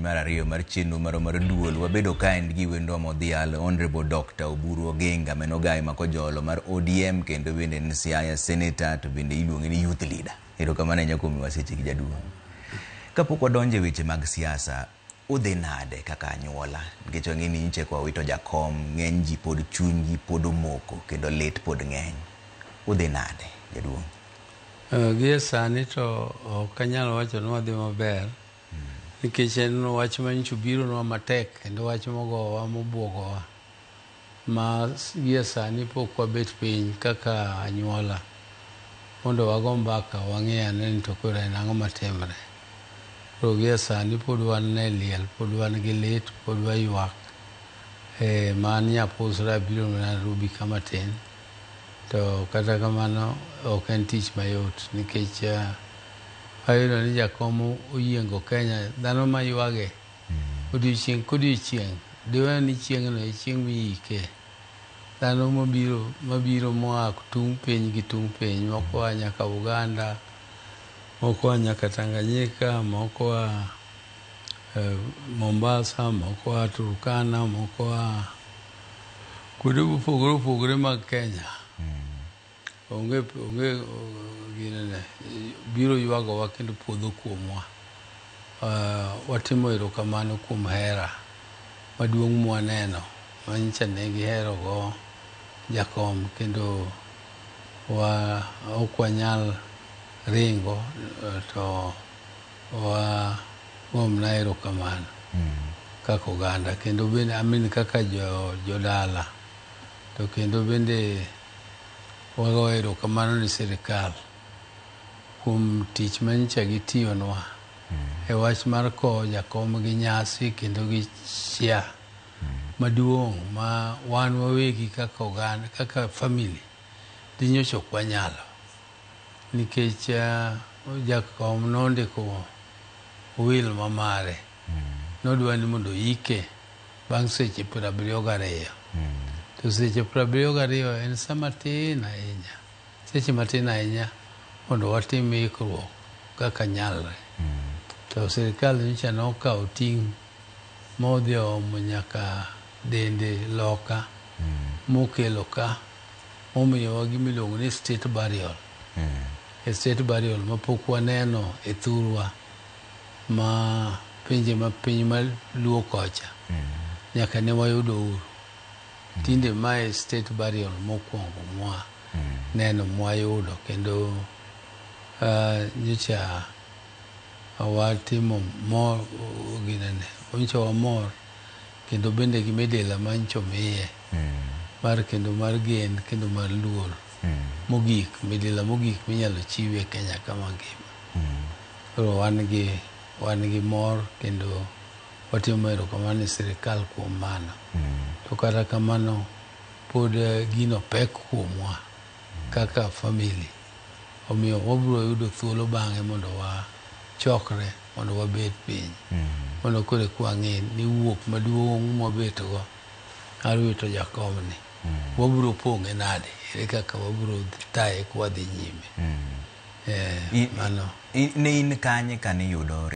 Mar ariyo mar chenro marwa mar duol. Wabedo kaendi gi wendwa modhial Honorable Dr. Oburu Oginga mano gai ma Kojolo mar ODM kendo bende en Siaya Senator to bende iluonge ni youth leader. Erokamano ahinya kuom miwa seche gi jaduong'. Kapok wadonjo e weche mag siasa, udhi nade kaka anyuola? Nikech wang'e ni nyocha eka wawito jakom, ng'eny ji pod chunygi pod omoko kendo lit pod ng'eny. Udhi nade jaduong'? Gie sani to ok anyal wacho ni wadhi maber nikech en wach ma nyocha obironwa matek kendo wach mogowa mobuogowa ma gie sani pok wabet piny kaka anyuola mondo wago mbaka wang'i ane ni to koro en ang'o matimre. Koro gie sani pod wan e liel, pod wan gi lit, pod waywak. Man nyapusra biro Nairobi ka matin to kata kamano ok en tich mayot nikech ayudo ni jakom oyiengo Kenya dhano maywage odiochieng' kodiochieng' diwe ni chieng'no e chieng' miike. Dhano mabiro moa tung' piny gi tung' piny moko oa nyaka Uganda, moko oa nyaka Tanganyika, moko oa Mombasa, moko oa Turkana, moko oa kuonde mopogore opogore mag Kenya. Onge ginene biro ywagowa kendo puodho kuomwa. Watimo erokamano kuom hera maduong' mwaneno manyicha ne gihero go jakom kendo ok wanyal ringo to wagomna erokamano kaka oganda kendo bende I mean kaka jodala to kendo bende wago erokamano ni sirikal kuom tich manyicha gitiyonwa e wach mar kowo jakom gi nyasi kendo gi chia maduong' ma wan wawegi kaka oganda kaka family dinyocha ok wanyalo nikech jakom nondiko will ma mare nodwa ni mondo oike bang' seche 72 to seche 72 en sa matin ahinya seche matin ahinya mondo watim ikruok kaka nyalre to sirikal nyocha nokawo ting' modhi oomo nyaka dende loka mokelo ka momiyowa gimiluongo ni state burial. E state burial mapok waneno e thurwa ma pinje ma piny maluo kocha nyaka ne wayud uhuru. Tinde mae state burial mokwongo mwa neno mwayudo kendo nyocha watimo mor ginene nyocha wamor kendo bende gi midila manyocha omiye mar kendo mar gen kendo mar luor mogik midila mogik minyalo chiw e Kenya ka mangima. Koro wan gi mor kendo watimo erokamano ne sirikal kuom mano. To kata kamano pod gino pek kuomwa kaka family. Omiyo wabiro yudo thuolo bang'e mondo wachokre mondo wabed piny mondo koro eka wang'e ni wuok maduong' mwabet go mar wito jakomni wabiro pong'e nade ere kaka wabiro taye kwadhi nyime. Mano. Ne in kanye kane iyudo